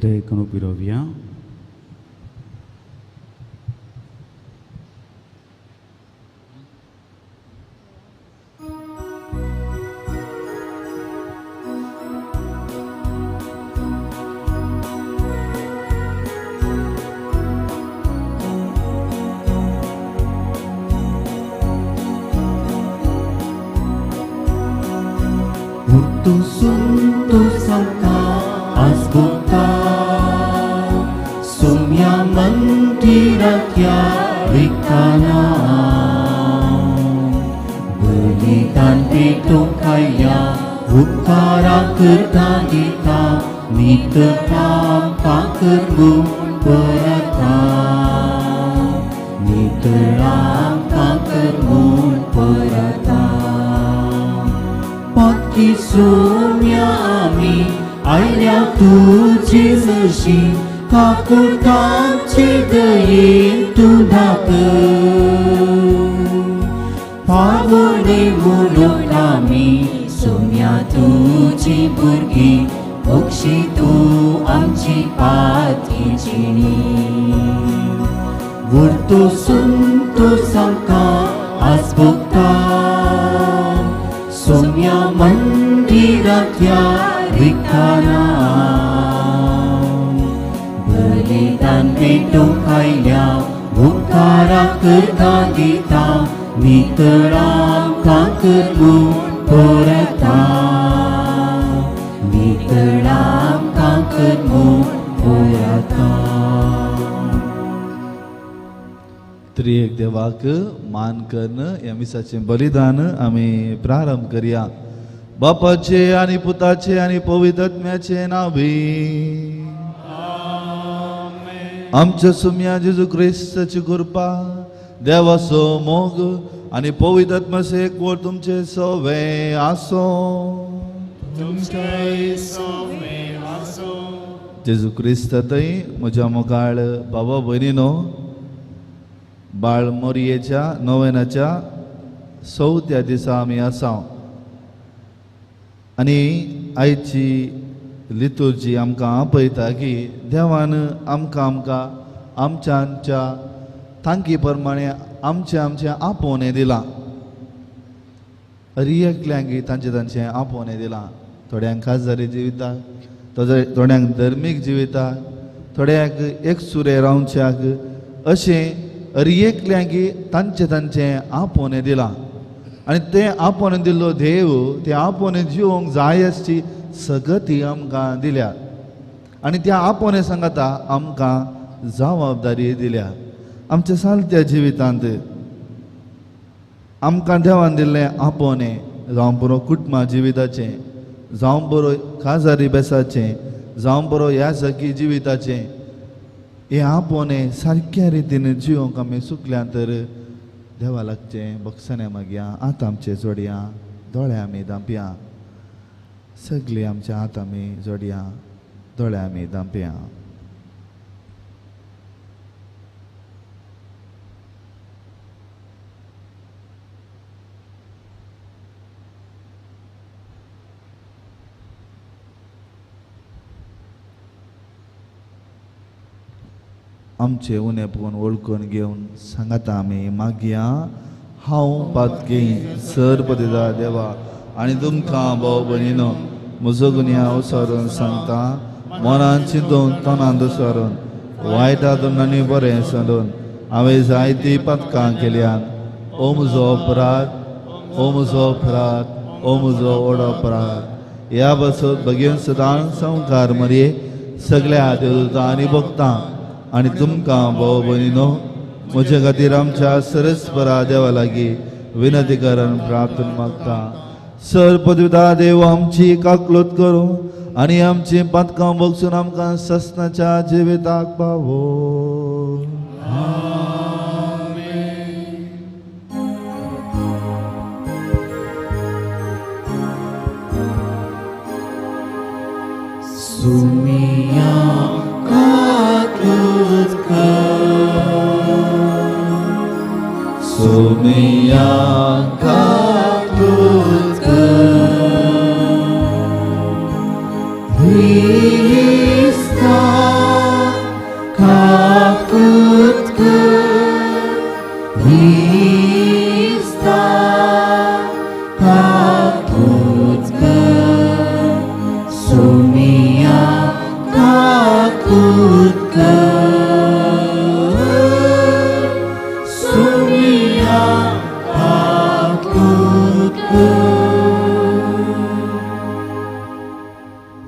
दया करून उबी रावया. Sunto sangka asbukta Sumya mandiratya rikana Belitan pitokaya Ukara kertagita Niteram kakermu perata Niteram kakermu perata Patki Soumya आमी आयल्या तुजे सरशी काकुळटाचे दयेन तूं दाखय पावणे म्हणून आमी सोम्या तुजी भुरगीं बक्षी तूं आमची पाती जिणी व्हडतो सुंतो सामकां आसभोगता सोम्या मंदिरांतल्या रिकाना बलिदान पेटोवंक आयल्या उपकारां करता दिता नितळां कांकर म्हूण परता नितळां कांकर म्हूण परता. त्रिएक देवाक मान करून ह्या मिसाचें बलिदान आमी प्रारंभ करया. बापाचे आनी पुताचे आनी पवित्र आत्म्याचे नांवी. आमच्या सुम्या जेजू क्रिस्ताची कृपा, देवाचो मोग आनी पवित्र आत्म्याचो एकवट तुमचे सवे आसो. जेजू क्रिस्त थंय म्हज्या मोगाळ बाबा भयणीनो, बाळ मोरयेच्या नोवेनाच्या चवथ्या दिसा आमी आसा आनी आयची लितुर्जी आमकां आपयता की देवान आमकां आमकां आमच्या आमच्या तांकी प्रमाणे आमचें आमचें आपोवणें दिलां. हर एकल्यांक तांचें तांचें आपोवणें दिलां. थोड्यांक खाजदारी जिविताक, थोड्यांक धर्मीक जिविताक, थोड्यांक एकसुरे रावच्याक, अशें हर एकल्यांक तांचें तांचें आपोवणें दिलां. आनी तें आपोवणें दिल्लो देव तें आपोवणें जिवोवंक जाय आसची सगती आमकां दिल्या आनी त्या आपोवणें सांगता आमकां जबाबदारी दिल्या. आमच्या सालत्या जिवितांत आमकां देवान दिल्लें आपोवणें, जावं बरो कुटुंबा जिविताचें, जावं बरो काजारी बेसाचें, जावं बरो ह्या सखी जिविताचें, हें आपोवणें सारक्या रितीन जिवोवंक आमी चुकल्या तर देवा लागचें बक्षाने मागया. आतां आमचे जोडया, दोळे आमी धांपया. सगळीं आमच्या हात आमी जोडया, दोळे आमी धांपया. आमचे उणें पळोवन वळखून घेवन सांगता आमी मागया. हांव पातकी सर पतिदा देवा आनी तुमकां भाव भयणीनो म्हजो गुन्यांव सारून सांगता, मनान चिंतून तोंडान दुसारून वायट हातून आनी बरें सांडून हांवें जायतीं पातकां केल्यान. ओ म्हजो अपराध, ओ म्हजो अपराध, ओ म्हजो व्हड अपराध. ह्या बसत भगीन सदां संवकार मरये सगळ्या देवता आनी भक्तां आनी तुमकां भाव भयणीनो म्हजे खातीर आमच्या सरस्परा देवा लागीं विनंती करून प्रार्थना मागता. सर पदविता देव आमची काकलूत करूं आनी आमची पातकां बगसून आमकां ससनाच्या जिविताक पावो. सुमिया काकलूत कर, सुमिया काकलूत कर, क्रिस्ता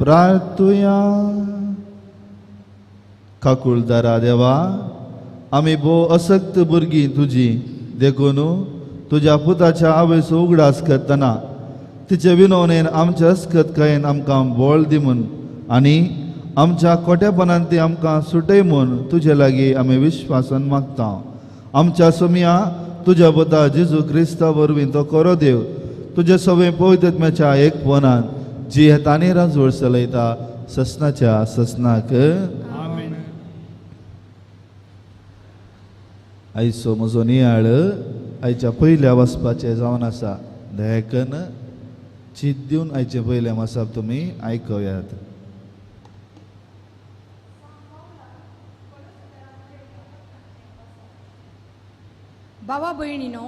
प्रार्थुया. काकुळदारा देवा, आमी भोव असक्त भुरगीं तुजी, देखून तुज्या पुताच्या आवयचो उगडास करतना तिचे विनवणेन आमच्या अस्कतकायेन आमकां बळ दी म्हूण आनी आमच्या खोटेपणान ती आमकां सुटय म्हूण तुजे लागीं आमी विश्वासान मागता. आमच्या सोमया तुज्या पुता जेजू क्रिस्ता वरवीं तो खरो देव तुजे सगळे पवित्रत्म्याच्या एकपणान जी हेतानी राजवट चलयता ससनाच्या ससनाक. आयचो म्हजो नियाळ आयच्या पयल्या वचपाचें जावन आसा. देखन चीत दिवन आयचे पयलें वाचप तुमी आयकयात. बाबा भयणीनो,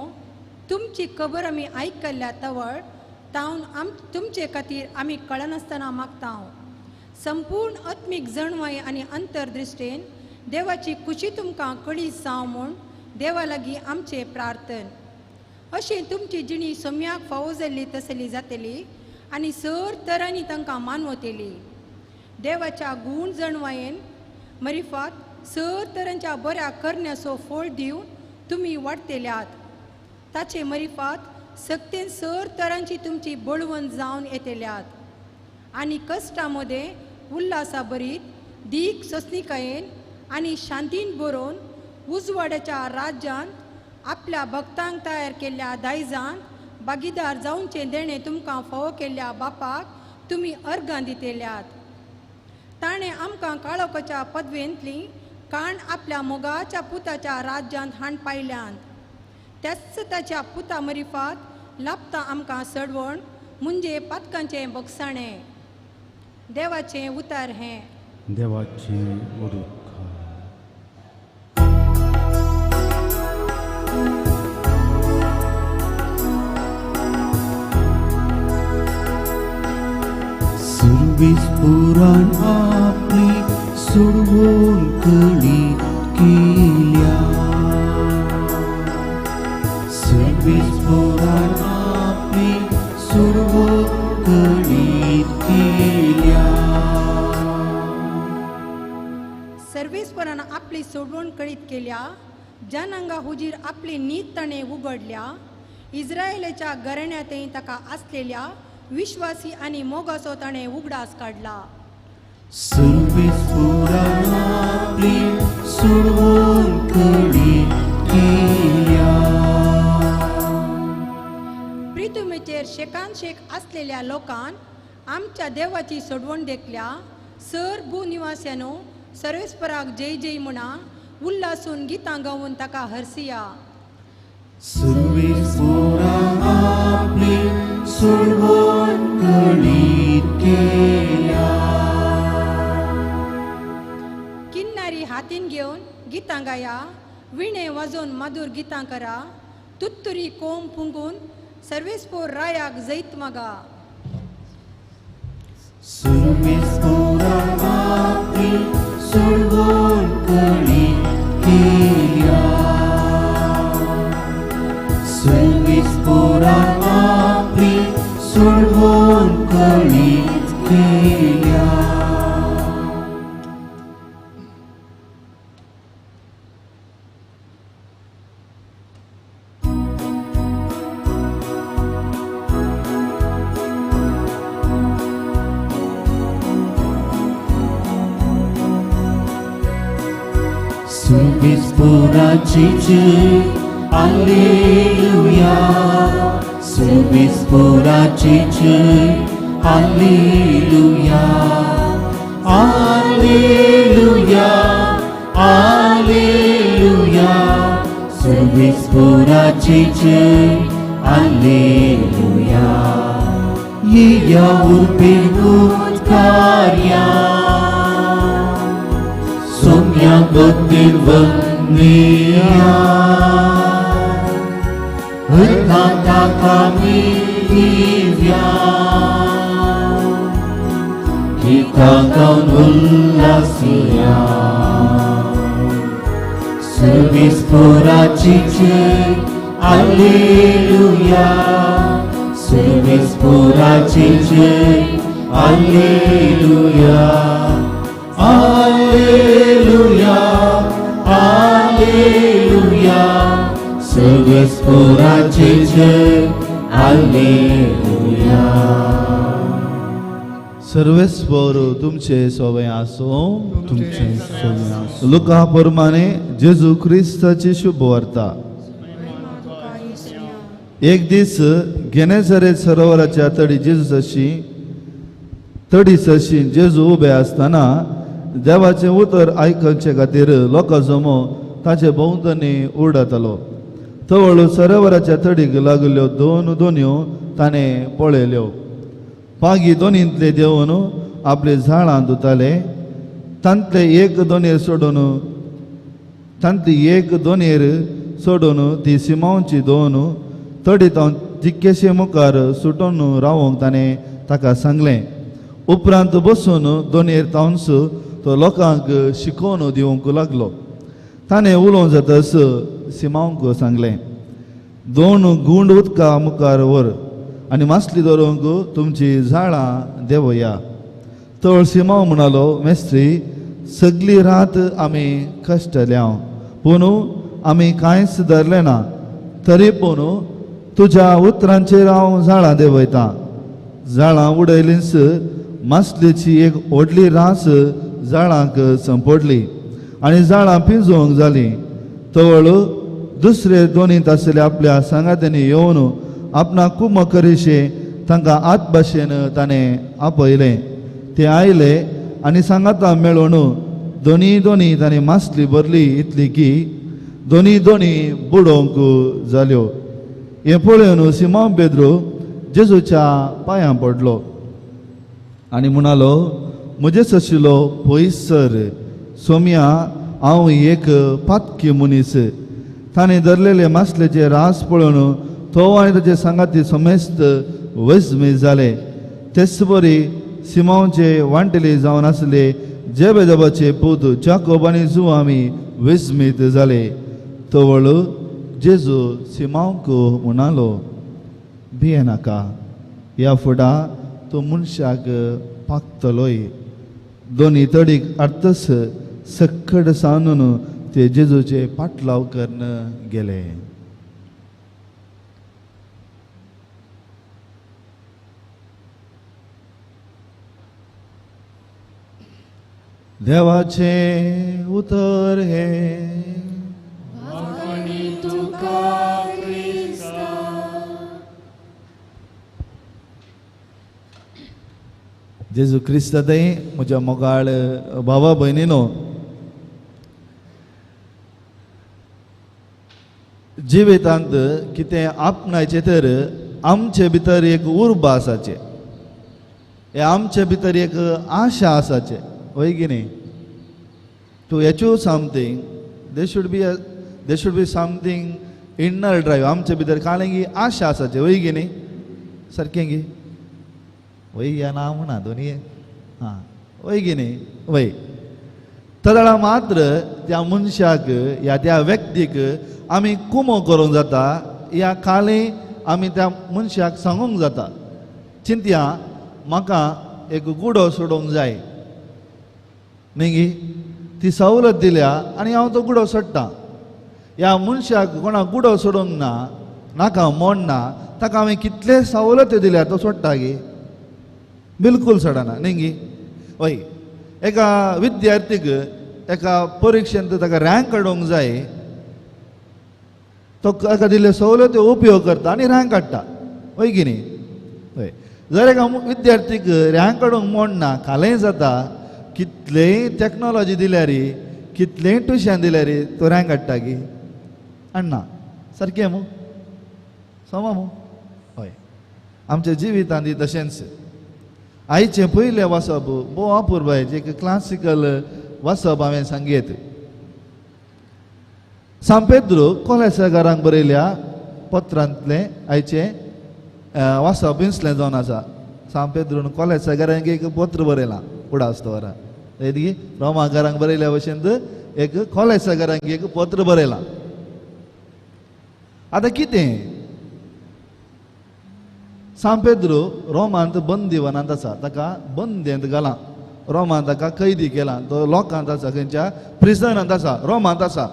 तुमची खबर आमी आयकल्ल्या तवळ तावन आम तुमचे खातीर आमी कळनासतना मागता. संपूर्ण आत्मीक जणवाय आनी अंतर्दृश्टेन देवाची खुशी तुमकां कळी जावं म्हूण देवा लागीं आमचें प्रार्थन. अशें तुमची जिणी सोम्याक फावो जाल्ली तसली जातली आनी सर तरांनी तांकां मानवतली. देवाच्या गूण जणवायेन मरिफात सर तरांच्या बऱ्या करण्याचो फळ दिवन तुमी वाडटेल्यात. ताचे मरिफात सक्तेन सर तरांची तुमची बळवंत जावन येतल्यात आनी कश्टा मदें उल्हासा भरीत दीक सोंसणिकायेन आनी शांतीन बरोवन उजवाड्याच्या राज्यांत आपल्या भक्तांक तयार केल्ल्या दायजांत भागीदार जावचें देणें तुमकां फावो केल्ल्या बापाक तुमी अर्गां दितल्यात. ताणें आमकां काळोखाच्या पदवेंतली काण आपल्या मोगाच्या पुताच्या राज्यांत हाण पायल्यांत. त्याच ताच्या पुता मरिफात लाभता आमकां सडवण म्हणजे पातकांचें बगसाणें. देवाचें उतार हें. देवाचें उदक. सुरवीस पुराण आपली सोडवून कळी केल्या. सुरवीस पुराण आपली सोडवून कळी केल्या. सर्वेस्परान आपली सोडवण कळीत केल्या. जनांगा हुजीर आपली नीत ताणें उगडल्या. इस्रायलाच्या घराण्यांतय ताका आसलेल्या विश्वासी आनी मोगाचो ताणें उगडास काडला. सुरवीस पुराण आपली सोडवण कळी केल्या. प्रितुमेचेर शेकान शेक आसलेल्या लोकान आमच्या देवाची सोडवण देखल्या. सर भू निवास्यानो सर्वेस्पराक जय जय म्हणा, उल्हासून गितां गावन ताका हरसिया. सुरवीस पुराण आपली सोडवण कळी केल्या. किन्नारी हातीन घेवन गितां गाया, विणे वाजोवन माधूर गितां करा, तुत्तुरी कोम फुंगून सर्वेस्पोर रायाक जैत मागा. सुरवीस पुराण आपली सोडवण कळी केल्या. सुरवीस पुराण आपली सोडवण कळी केल्या. सुरवीस पुराची जय हालेलुया. सुरवीस पुराची जय हालेलुया. Hallelujah hallelujah. सुरवीस पुराची जय हालेलुया. येया उर्बे उद्गार्या सोम्या बद्दल वंदिया. हरता कामी दिव्या गीतां गावन उल्हासिया. सुरवीस पुराची जय हालेलुया. सुरवीस पुराची जय Alleluia, alleluia, alleluia, सर्वेस्पोराचे जय, आलेलुया. सर्वेस्पोर तुमचे सोवे आसो. तुमचे सोवे आसूं. लुका प्रमाणे जेजू क्रिस्ताची शुभवार्ता. एक दीस गेनेझरेत सरोवराच्या तडी जेजू तडी सशी जेजू उबे आसतना देवाचें उतर आयकचे खातीर लोकां जमो ताचे भोंवतणी उडतालो. तवळ सरोवराच्या तडीक लागल्यो दोन दोन्यो ताणें पळयल्यो. पागी दोनींतले देवन आपली झाडां धुताले. तांतले एक दोनेर सोडून तांतली एक दोनेर सोडून ती सिमांवची दोन तडी तावन जिक्केशे मुखार सुटून रावंक ताणें ताका सांगलें. उपरांत बसून दोनेर तावन्स तो लोकांक शिकोवन दिवंक लागलो. ताणें उलोवंक जातस सिमांवक सांगलें, दोन गुंड उदका मुखार व्हर आनी मासली धरूंक तुमची झाडां देंवया. तळ सिमांव म्हणालो, मेस्त्री, सगली रात आमी कश्टल्या पूण आमी कांयच धरलें ना, तरी पूण तुज्या उतरांचेर हांव झाडां देंवयतां. झाडां उडयलींच मासलेची एक व्हडली रास झाडांक संपडली आनी झाडां पिंजोवंक जालीं. तवळ दुसरे दोनींत आसले आपल्या सांगात्यांनी येवन आपणाक कुमक करिशे तांकां आत भाशेन ताणें आपयलें. ते आयले आनी सांगाता मेळोवन दोनी दोनी ताणें मासली भरली इतली की दोनी दोनी बुडोवंक जाल्यो. हें पळोवन सिमांव पेद्रू जेजूच्या पांयां पडलो आनी म्हणालो, म्हजेच आशिल्लो पयसर सोम्या, हांव एक पातकी मनीस. ताणें धरलेले मासलेचे रास पळोवन तो आनी ताचे सांगाती समेस्त वजमी जाले. तेच बरी सिमांवचे वांटेली जावन आसले जेबेदेबाचे पूत जाकोब आनी जुआमी विस्मीत जाले. तवळ जेजू सिमांवक म्हणालो, भियेनाका, ह्या फुडां तूं मनशाक पाकतलोय. दोनी तडीक अर्थस सक्कड सानून ते जेजूचे पाटलाव करून गेले. देवाचें उतर हें. जेजू क्रिस्तांतय म्हज्या मोगाळ भावा भयणीनो, जिवितांत कितें आपणायचें तर आमचे भितर एक उर्बा आसाचे, हे आमचे भितर एक आशा आसाचे, वय की न्ही? To achieve something they should be something inner drive. आमचे भितर कालेंगी आशा आसाचे, वय की न्ही? सारकें गी? वय या ना म्हणा दोनी हां, वय की न्ही? वय तदळा मात्र त्या मनशाक या त्या व्यक्तीक आमी कुमो करूंक जाता, या खाली आमी त्या मनशाक सांगूंक जाता, चिंतया म्हाका एक गुडो सोडोवंक जाय न्ही गी, ती सवलत दिल्या आनी हांव तो गुडो सोडटा. ह्या मनशाक कोणाक गुडो सोडूंक ना, नाका मोड ना, ताका हांवें कितले सवलती दिल्या तो सोडटा गी? बिलकूल सोडना न्ही गी? वय एका विद्यार्थीक एका परिक्षेंत ताका रँक हाडूंक जाय, तो ताका दिल्ले सवलती उपयोग करता आनी रँक हाडटा, वय की न्ही? वय जर एका विद्यार्थीक रँक हाडूंक मोडना, खालेंय जाता, कितलेंय टॅक्नोलॉजी दिल्यार, कितलेंय ट्युशन दिल्यार तो रँक हाडटा गी? हाडना. सारकें मू? समा मू? हय. आमच्या जिवितांत तशेंच आयचें पयलें वाचप भोव अपुरबायेचें एक क्लासिकल वाचप हांवें सांगयत. सांत पेद्रू कोलेसगारांक बरयल्या पत्रांतलें आयचें वाचप इन्सलें जावन आसा. सांत पेद्रून कोलेसगारांक एक पत्र बरयलां उडास दवरा ती रोमाकारांक बरयल्या भशेन एक कोलेसगारांक एक पत्र बरयलां. आतां कितें सांत पेद्रू रोमांत बंदीवनांत आसा, ताका बंदेंत घाला, रोमांत ताका कैदी केला, तो लोकांत आसा, खंयच्या प्रिजनांत आसा, रोमांत आसा.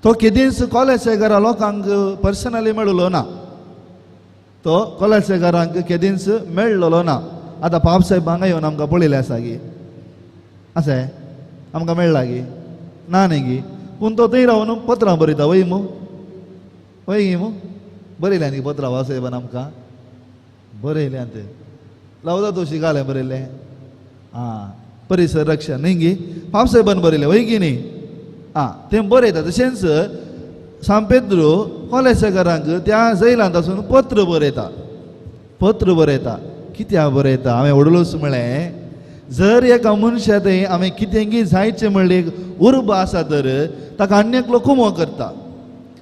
तो केदींच कोलेसेकारा लोकांक पर्सनली मेळलो ना, तो कोलेसेकारांक केदींच मेळ्ळलो ना. आतां पाप साहेब हांगा येवन आमकां पळयलें आसा गी, आसा आमकां मेळ्ळा गी ना न्ही गी, पूण तो थंय रावन पत्रां बरयता. वय मू, वय गी मू, बरयल्या न्ही पत्रां बाब साहेबान आमकां बरयल्यात. लावता तशी घालें बरयलें, आं परिसर रक्षण न्ही गी, पाप साहेबान बरयलें वय गी न्ही, आं तें बरयता. तशेंच सांत पेद्रू कोलेसेकारांक त्या जैलांत आसून पत्र बरयता, पत्र बरयता. कित्याक बरयता? हांवें व्हडलोच म्हळें, जर एका मनशा थंय हांवें कितेंगी जायचें म्हणलें एक उर्बा आसा तर ताका आनी एकलो कुमो करता.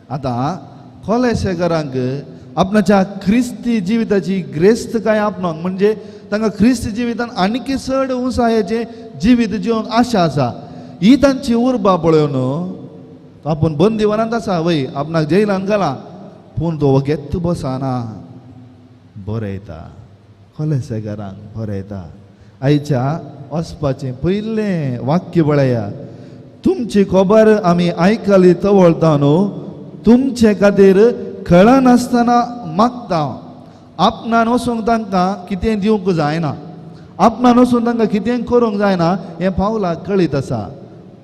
आतां कोलेसेकारांक आपणाच्या क्रिस्ती जिविताची ग्रेस्तकाय आपणावंक, म्हणजे तांकां क्रिस्ती जिवितान आनीक चड उंचायेचें जिवीत जिवंक आशा आसा, ही तांची उर्बा पळोवन आपूण बंदीवनांत आसा वय, आपणाक जैलान घाला, पूण तो वगेत बसना, बरयता, कोलेसेकारांक बरयता. आयच्या वचपाचें पयलें वाक्य पळया, तुमची खबर आमी आयकली तवळता न्हू, तुमचे खातीर कळनासतना मागता. आपणान वचूंक तांकां कितें दिवंक जायना, आपणान वचून तांकां कितें करूंक जायना हें पावलाक कळीत आसा,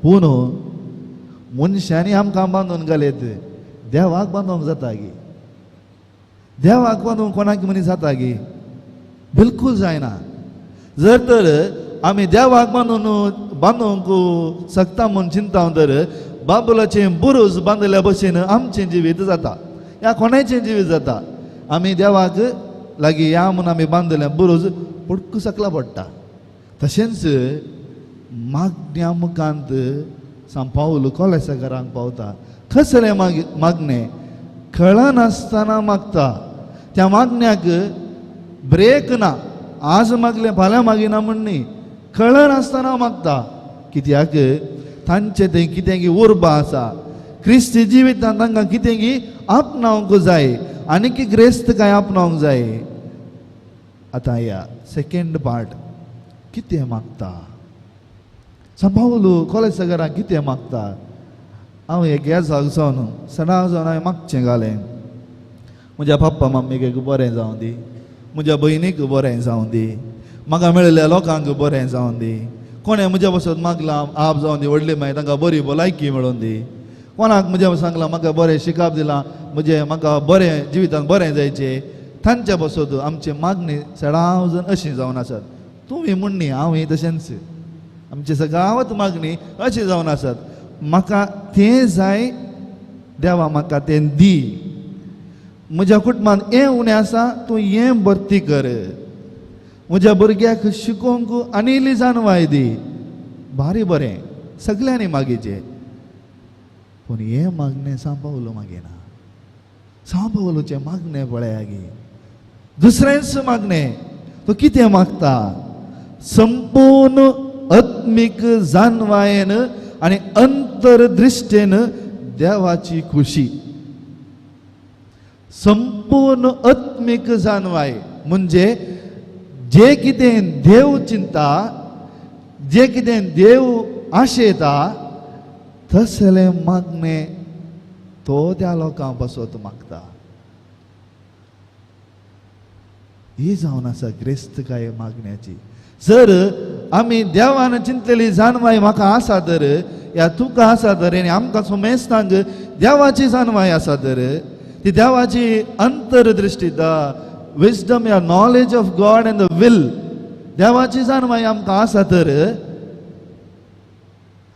पूण मनशांनी आमकां बांदून घालेत, देवाक बांदूंक जाता गी? देवाक बांदूंक कोणाक मनीस जाता गी? बिलकूल जायना. जर तर आमी देवाक बांदून बांदूंक शकता म्हूण चिंता तर बाबुलाचें बुरूज बांदिल्ल्या भशेन आमचें जिवीत जाता, ह्या कोणाचें जिवीत जाता. आमी देवाक लागीं या म्हूण आमी बांदिल्लें बुरूज पडकू सकला पडटा. तशेंच मागण्या मुखांत सांत पावल कोलेसेकारांक पावता. कसलें मागणें? कळनासतना मागता, त्या मागण्याक ब्रेक ना, आज मागलें फाल्यां मागिना म्हण न्ही, कळनासतना मागता. कित्याक? तांचें थंय कितें की उर्बा आसा, क्रिस्ती जिवितान तांकां कितें की आपणावंक जाय, आनीक ग्रेस्त काय आपणावंक जाय. आतां ह्या सेकेंड पार्ट कितें मागता? सांत पावल कोलेसेकारांक कितें मागता? हांव एक येजाक जावन सणा जावन हांवें मागचें घालें, म्हज्या पप्पा मम्मीक एक बरें जावं दी, म्हज्या भयणीक बरें जावं दी, म्हाका मेळिल्ल्या लोकांक बरें जावं दी, कोणें म्हज्या पासत मागलां आप जावं दी व्हडली मागीर तांकां बरी भलायकी मेळून दी, कोणाक म्हज्या सांगलां म्हाका बरें शिकाप दिलां, म्हजें म्हाका बरें जिवितान बरें जायचें, तांच्या पासत आमची मागणी सडाव जण अशी जावन आसात. तुमी म्हणणी हांवूय तशेंच, आमची सगावत मागणी अशी जावन आसात, म्हाका तें जाय देवा म्हाका तें दी, म्हज्या कुटुंबान हें उणें आसा तूं हें भरती कर, म्हज्या भुरग्याक शिकोवंक आनी इल्ली जाणवाय दी. भारी बरें सगल्यांनी मागीचें, पूण हें मागणें सांत पावलो मागिना. सांत पावलोचें मागणें पळया गी, दुसरेंच मागणें. तो कितें मागता? संपूर्ण आत्मीक जाणवायेन आनी अंतरदृश्टेन देवाची खुशी. संपूर्ण आत्मीक जाणवाय म्हणजे जे कितें देव चिंता, जे कितें देव आशेता तसलें मागणें तो त्या लोकां पासत मागता. ही जावन आसा ग्रेस्तकाय मागण्याची. जर आमी देवान चिंतलेली जाणवाय म्हाका आसा तर, या तुका आसा तर, आनी आमकां सुमेस्तांक देवाची जाणवाय आसा तर, ती देवाची अंतरदृश्टी, the wisdom या knowledge of God and the will, देवाची जाणवाय आमकां आसा तर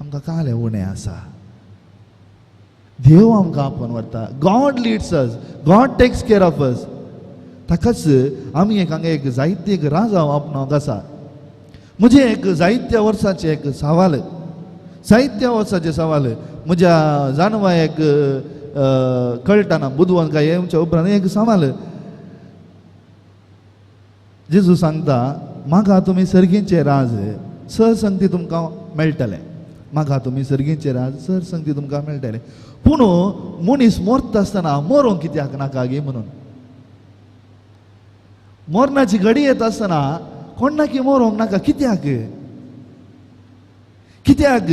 आमकां कालें उणें आसा. देव आमकां आपोवन व्हरता. God leads us, God takes care of us. ताकाच आमी एक हांगा एक जायते एक राजांव आपणावंक आसा. म्हजें एक जायत्या वर्साचें एक सवाल, जायत्या वर्साचें सवाल म्हज्या जाणवायेक कळटाना बुदवंत काय येवच्या उपरांत एक सवाल. जेजू सांगता म्हाका तुमी सर्गींचे राज सरसंगती तुमकां मेळटलें, म्हाका तुमी सर्गींचे राज सरसंगती तुमकां मेळटलें, पूण मनीस मरता आसतना मरोंक कित्याक नाका गे म्हणून. मरणाची घडी येत आसतना कोणाकी मरोंक नाका. कित्याक? कित्याक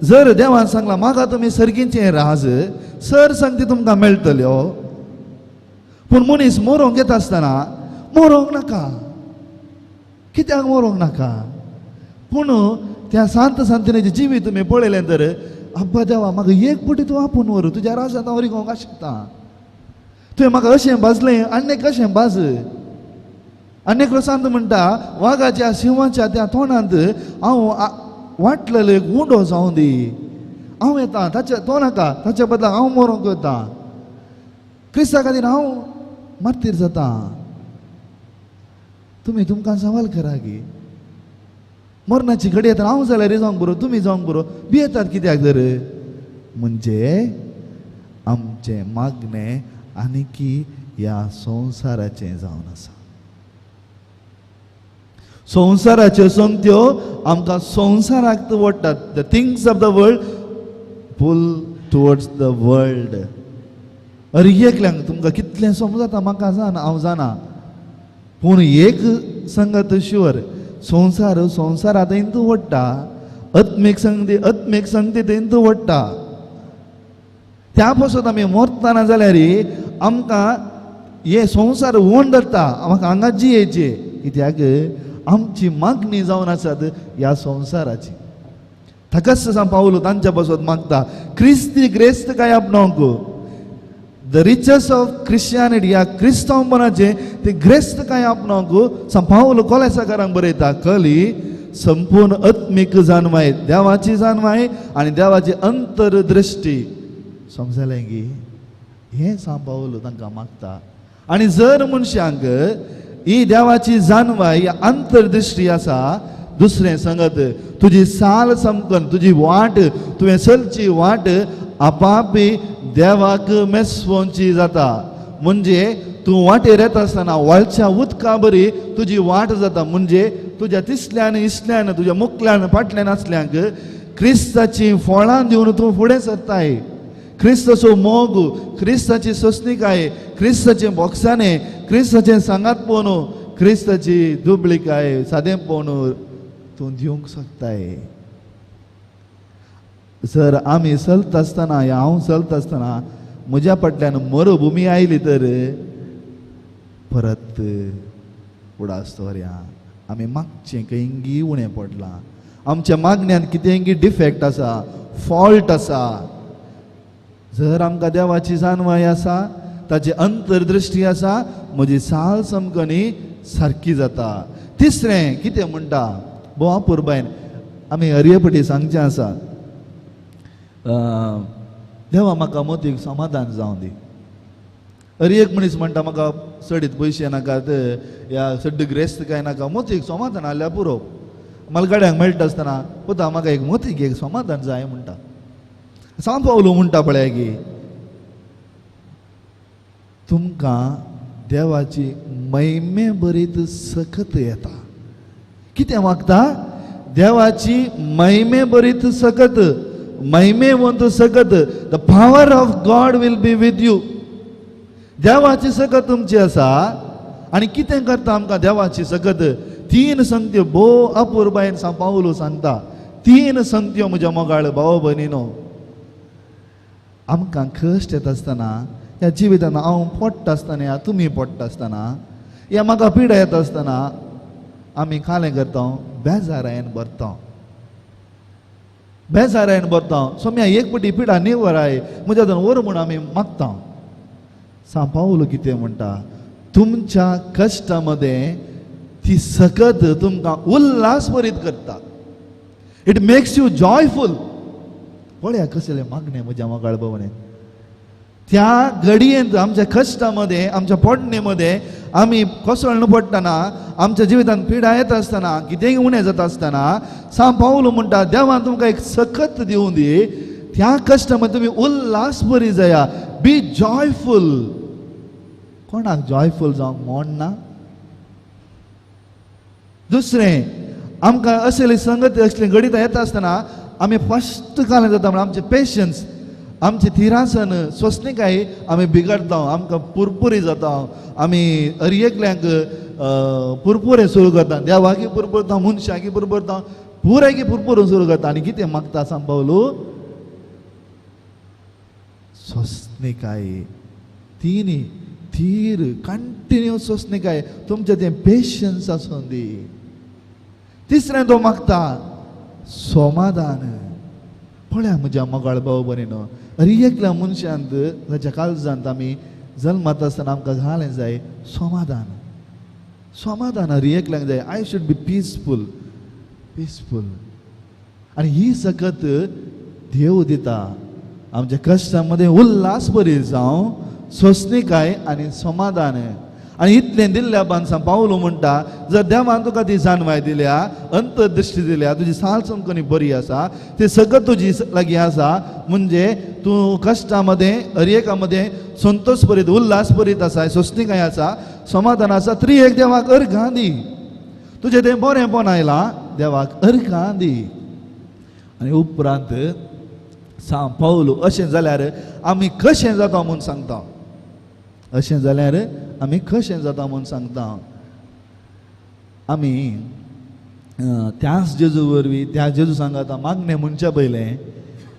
जर देवान सांगला म्हाका तुमी सर्गीचें राज सर सांगती तुमकां मेळटल्यो, पूण मनीस मरोंक येता आसतना मरोंक नाका. कित्याक मरोंक नाका? पूण त्या सांत सांतिनेचें जिवीत तुमी पळयलें तर अब्बा देवा म्हाका एक पटी तूं आपोवन व्हर, तुज्या राजांत हांव रिगोवंक आशित्ता. तुवें म्हाका अशें भाजलें आनी कशें भाज. आनी एकलो सांत म्हणटा वागाच्या शिंवाच्या त्या तोंडांत हांव वाटलेलो एक उंडो जावं दी, हांव येता ताच्या तो नाका, ताच्या बदला हांव मरोंक वता, क्रिस्ता खातीर हांव मार्तीर जाता. तुमी तुमकां सवाल करा की मरणाची घडी येता हांव जाल्यार जावंक बरो, तुमी जावंक बरो, भियेतात कित्याक तर? म्हणजे आमचें मागणें आनीकी ह्या संवसाराचें जावन आसा. संवसाराच्यो संगत्यो आमकां संवसाराक ओडटात. The things of the world pull towards the world. अरे एकल्यांक तुमकां कितलें समजता म्हाका जाणा, हांव जाणा, पूण एक संगत शुअर, संवसार संवसारांत तूं ओडटा, आत्मीक संगती आत्मीक संगती तूं ओडटा. त्या पासून आमी मरतना जाल्यार आमकां हे संवसार ओन धरता, आमकां हांगा जियेचे. कित्याक? आमची मागणी जावन आसात ह्या संवसाराची. ताकाच सांग पावलो तांच्या पासून मागता क्रिस्ती ग्रेस्त काय आपणावंक, the riches of Christianity, ह्या क्रिस्तांवपणाचें ते ग्रेस्त काय आपणावंक सांग पावलो कोलेसाकारांक बरयता. कली संपूर्ण आत्मीक जाणवाय, देवाची जाणवाय आनी देवाची अंतरदृश्टी. समजलें की हें सांग पावलो तांकां मागता. आनी जर मनशांक ही देवाची जाणवाय अंतरदृश्टी आसा, दुसरें संगत तुजी साल समकन, तुजी वाट, तुवें चलची वाट आपापी देवाक मेसवोंची जाता. म्हणजे तूं वाटेर येता आसतना व्हाळच्या उदका बरी तुजी वाट जाता. म्हणजे तुज्या तिसल्यान इसल्यान तुज्या मुखल्यान फाटल्यान आसल्यांक क्रिस्ताची फळां दिवन तूं फुडें सरताय. क्रिस्ताचो मोग, क्रिस्ताची सोंसणिकाय, क्रिस्ताचें बोगसाणें, क्रिस्ताचें सांगात पळोवन, क्रिस्ताची दुबळिकाय सादें पळोवन तूं दिवंक शकताय. जर आमी चलता आसतना या हांव चलता आसतना म्हज्या फाटल्यान मरुभुमी आयली तर परत उडास दवरया आमी मागचें खंयगी उणें पडलां, आमच्या मागण्यांत कितेंगी डिफेक्ट आसा, फॉल्ट आसा. जर आमकां देवाची जाणवाय आसा, ताची अंतरदृश्टी आसा, म्हजी साल समकणी सारकी जाता. तिसरें कितें म्हणटा भोव अपुरबायन आमी हरयेपटी सांगचें आसा, देवा म्हाका मोतीक समाधान जावं दी. अरे एक मनीस म्हणटा म्हाका चडीत पयशे नाकात, ह्या सड्ड ग्रेस्त काय नाका, मोतीक समाधान आसल्यार पुरो. म्हाका गाड्यांक मेळटा आसतना पुता म्हाका एक मोतीक एक समाधान जाय म्हणटा. सांग पावलो म्हणटा पळय की तुमकां देवाची महिमे बरीत सकत येता. कितें मागता? देवाची महिमे बरीत सकत, महिमेवंत सकत. The power of God will be with you. देवाची सकत तुमची आसा. आनी कितें करता आमकां देवाची सकत? तीन संगत्यो भोव अपुरबायेन सांग पावलो सांगता. तीन संगत्यो म्हज्या मोगाळ भाव भयणीनो, आमकां कश्ट येता आसतना ह्या जिवितान हांव पडटा आसतना या तुमी पडटा आसतना या म्हाका पिडा येता आसतना आमी कालें करता, बेजारायन भरता, बेजारायन भरता. सोम्या एक पटी पिडा निवराय म्हज्या व्हर म्हूण आमी मागता. सांग पावलो कितें म्हणटा? तुमच्या कश्टा मदें ती सकत तुमकां उल्हास भरीत करता. It makes you joyful. पळया कसलें मागणें म्हज्या मोगाळ भवणे. त्या घडयेंत आमच्या कश्टा मदें, आमच्या पडणे मदें आमी कोसळून पडटना, आमच्या जिवितांत पिडा येता आसतना, कितेंय उणें जाता आसतना सांग पावलो म्हणटा देवान तुमकां एक सकत दिवं दी. त्या कश्टा मदें तुमी उल्हास बरी जाया, बी जॉयफूल. कोणाक जॉयफूल जावंक मोड ना? दुसरें आमकां असली संगत असली घडितां येता आसतना आमी फस्ट कालें जाता म्हळ्यार आमचें पेशन्स, आमचें थिरासन, सोंसणिकाय आमी बिगडता, आमकां पुरपुरी जाता, आमी हर एकल्यांक पुरपुरें सुरू करता, देवाकी पुरपुरता, मनशाकी पुरपुरता, पुरायकी पुरपुरून सुरू करता. आनी कितें मागता सांग पावलू? सोंसणीकाय, तिनी थीर कंटिन्यू सोंसणीकाय, तुमचें तें पेशन्स आसूं दी. तिसरें तो मागता समाधान. पळया म्हज्या मोगाळ भाव भयणीनो, अरे एकल्या मनशांत ताच्या काळजांत आमी जल्मात आसतना आमकां घालें जाय समाधान. समाधान अरे एकल्यांक जाय. I should be peaceful, peaceful. आनी ही सकत देव दिता. आमच्या कश्टां मदें उल्हास बरी जावं, सोंसणीकाय आनी समाधान. आनी इतलें दिल्ल्या बांदसा पावलो म्हणटा, जर देवान तुका ती जाणवाय दिल्या, अंतर्दृश्टी दिल्या, तुजी साल चमकणी बरी आसा, ती सगळं तुजी लागीं आसा, म्हणजे तूं कश्टां मदें अरेका मदें संतोश भरीत, उल्हास भरीत आसा, सोंसणीकाय आसा, समाधान आसा, तरी एक देवाक अर्घां दी. तुजें तें बरेंपण आयलां, देवाक अर्घां दी. आनी उपरांत सांग पावलो अशें जाल्यार आमी कशें जाता म्हूण सांगता. अशें जाल्यार आमी कशें जाता म्हूण सांगता. आमी त्याच जेजू वरवीं, त्या जेजू सांगता मागणें म्हणच्या पयलें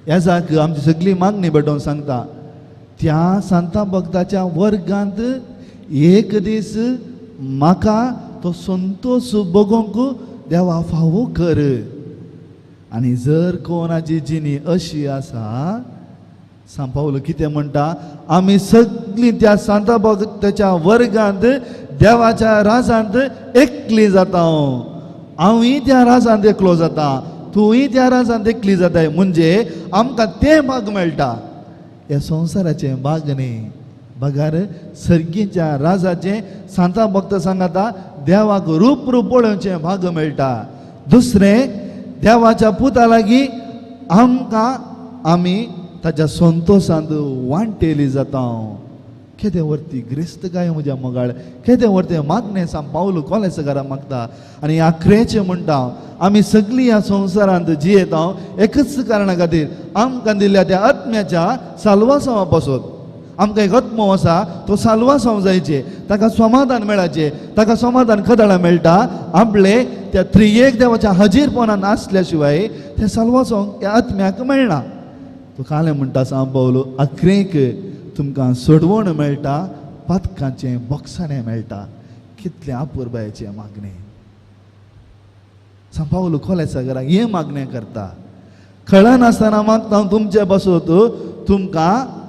येजाक आमची सगळी मागणी भेटोवन सांगता, त्या सांता भक्ताच्या वर्गांत एक दीस म्हाका तो संतोश बगोवंक देवा फावो कर. आनी जर कोणाची जिणी अशी आसा, सांग पावलो कितें म्हणटा, आमी सगळीं त्या सांता भक्ताच्या वर्गांत देवाच्या राजांत एकली जाता. हांवूय त्या राजांत एकलो जाता, तूंय त्या राजांत एकली जाताय. म्हणजे आमकां तें भाग मेळटा, ह्या संवसाराचें भाग न्ही, बगार सर्गीच्या राजाचें सांता भक्त सांगाता देवाक रूप रूप पळोवचें भाग मेळटा. दुसरें, देवाच्या पुता लागीं आमकां आमी ताच्या संतोशांत वांटेली जाता. केदें वरती ग्रेस्त काय म्हज्या मोगाळ, केदें वरतें मागणें सांग पावलो कोलेस घरा मागता. आनी आखरेचें म्हणटा, आमी सगळीं ह्या संवसारांत जियेता एकच कारणा खातीर, आमकां दिल्ल्या त्या आत्म्याच्या साल्वासांवा पासत. आमकां एक आत्मो आसा, तो साल्वासांव जायचें, ताका समाधान मेळाचें, ताका समाधान खदळां मेळटा आपले त्या त्रियेक देवाच्या हाजीरपणान आसल्या शिवाय तें साल्वासांव ह्या आत्म्याक मेळना. तो कालें म्हणटा सांग पावलो आखरेक तुमकां सोडवण मेळटा, पातकांचें बोक्साणें मेळटा. कितलें अपुरबायेचें मागणें. सांग पावलो कोलेसा घराक हें मागणें करता. कळनासतना मागता तुमचे पासत, तुमकां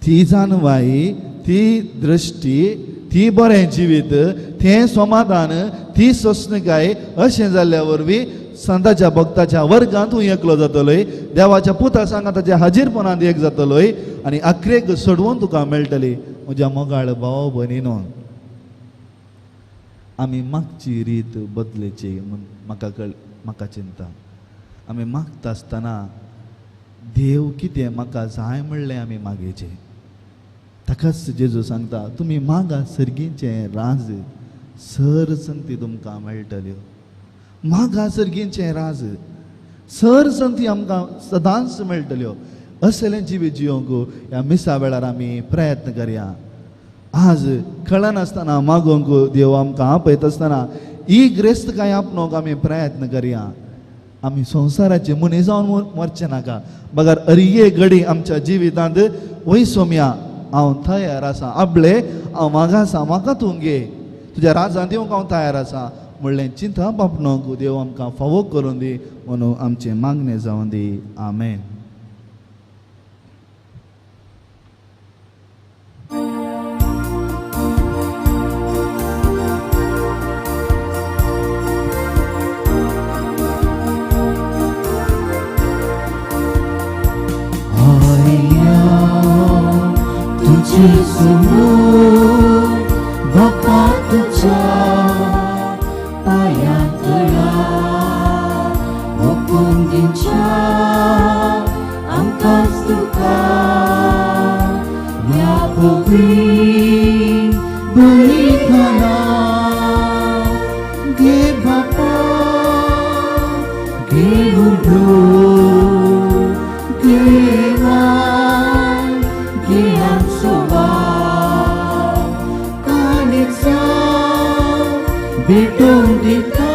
ती जाणवाय, ती दृश्टी, ती बरें जिवीत, तें समाधान, ती सोंसणीकाय अशें जाल्ल्या वरवीं संताच्या भक्ताच्या वर्गांत तूं एकलो जातलोय, देवाच्या पुता सांगा ताच्या हाजीरपणांत एक जातलोय आनी आखरेक सोडवून तुका मेळटली. म्हज्या मोगाळ भाव भयणीनो, आमी मागची रीत बदलेची म्हूण म्हाका कळ म्हाका चिंता. आमी मागता आसतना देव कितें म्हाका जाय म्हणलें आमी मागेचें. ताकाच जेजू सांगता, तुमी मागा सर्गीचें राज, सर संती तुमकां मेळटल्यो. मागा सर्गीचें राज, सर संती आमकां सदांच मेळटल्यो. असलें जिवीत जियोंक ह्या मिसा वेळार आमी प्रयत्न करया. आज कळनासतना मागोवंक देव आमकां आपयत आसतना ही ग्रेस्तकाय आपणोवंक आमी प्रयत्न करया. आमी संवसाराचे मनीस जावन मरचें नाका, बगर अरिये घडी आमच्या जिवितांत वय सोम्या हांव तयार आसा, आपले हांव मागा आसा, म्हाका तूं घे, तुज्या राजांत येवंक हांव तयार आसा म्हणलें चिंतप आपणोवंक देव आमकां फावो करून दी म्हणून आमचें मागणें जावन दी. आमेन. बापा तुझ्या पांयां तळा ओपून दिवच्या भेटोवन दिता